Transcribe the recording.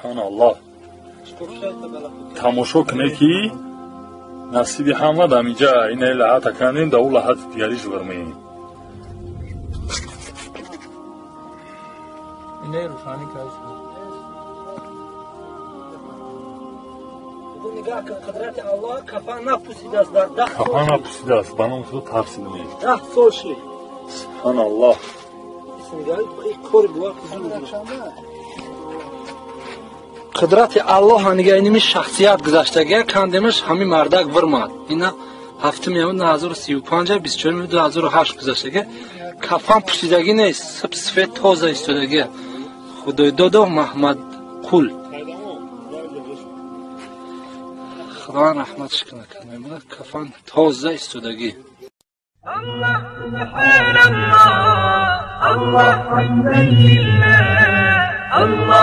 Субҳаналлоҳ. Тамошо кунед, ки насиби ҳама дамиҷа ина лаҳата кандем, да ӯ лаҳати дигариш вармеем. Инаи рӯшанӣ кашд. Нигоҳ кун, қудрати Аллоҳ, кафан напусидааст дар 10 сол. Кафан напусидааст, ба номи Худо тарсидем. 10 сол шид. Субҳаналлоҳ. Кори бувақти зуд. Қудрати Аллоҳ, нига, иними шахсият гузаштагия кандемаш, ҳамин мардак вирмад. Ина ҳафтуми январ 2035, 24 2008 гузаштагия, кафан пусидагӣ нест, сип сифед, тоза истодагия. Худойдодо Маҳмадқул, Худованд раҳматш кунад, кафан тоза истодагӣ. الله سبحان الله، الله حمدا لله، الله.